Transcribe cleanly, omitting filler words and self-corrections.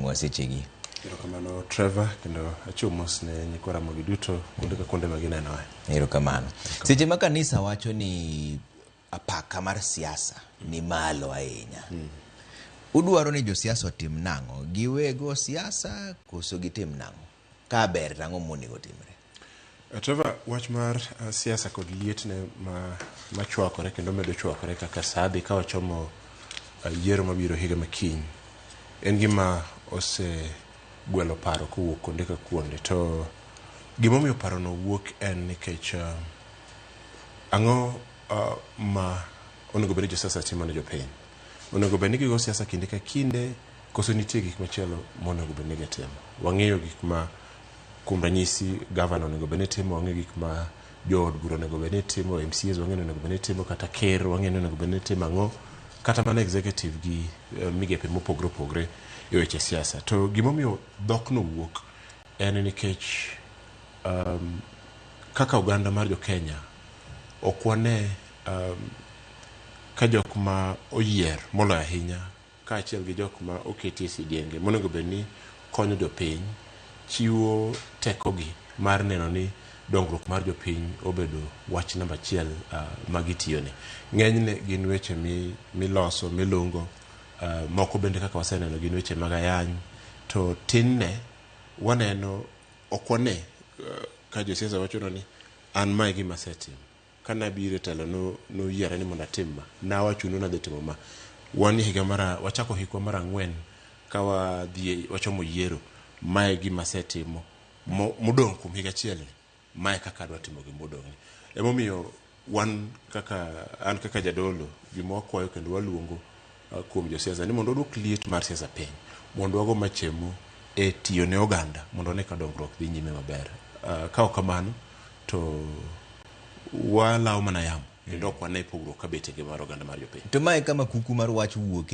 limowa sechegi. Erokamano Trevor, kendo achiwo mos ne nyikwa Ramogi duto kuonde ka kuonde ma ginenoe. Erokamano. Seche ma kanisa wacho ni apaka mar siasa ni malo ahinya. Udwaro ni josiasa otim nang'o? Giwego siasa koso gitim nang'o? Ka ber to ang'o monego timre? Trevor, wach mar siasa kod lietne ma machwakore kendo medo chwakore kaka saa dhi ka wachomo yiero mabiro higa makiny en gima osegwelo paro kowuok kuonde ka kuonde to gimomiyo parono wuok en nikech ang'o ma onego bed ni josiasa timo ne jopiny onego bed ni gigo siasa kinde ka kinde koso nitie gik machielo monego bed ni gitimo wang'eyo gik ma kuom ranyisi gavana onego bed ni timo wang'eyo gik ma jood bura onego bed ni timo MCAs wang'eyo ni onego bed ni timo kata ker wang'eyo ni onego bed ni timo ang'o kata mana executive gi migepe mopogore opogore e weche siasa to gimomiyo dhokno wuok en nikech kaka oganda mar jo Kenya ok wane ka jok ma oyier moloyo ahinya kaachiel gi jok ma oketi e sidienge monego bed ni konyo jopiny chiwo tekogi mar neno ni dongruok mar jopiny obedo wach namba achiel ma gitiyone. Ng'enyne gin weche miloso milungo moko bende kaka waseneno gin weche mag ayany to tinne waneno ok wane ka josiasa wachonwa ni an mae gima asetimo kane abiro e telo noyiera ni mondo atim ma nawachonu nadhi timo ma wan e higa mar wachako hikwa mar ang'wen ka wadhi wachomo yiero mae gima asetimo modong' kuom higa achiel ni mae kaka adwa timo gimodong' ni emomiyo wan kaka an kaka jadolo gima wakwayo kendo waluongo kuom josiasa ni mondo waduok liet mar siasa piny mondo wago machemo e tiyo ne oganda mondo wane ka dongruok dhi nyime maber ka ok kamano to walawo mana yamo kendo ok wane pogruok kabet e ngima mar oganda mar jopiny. To mae kama kuku mar wach wuoke.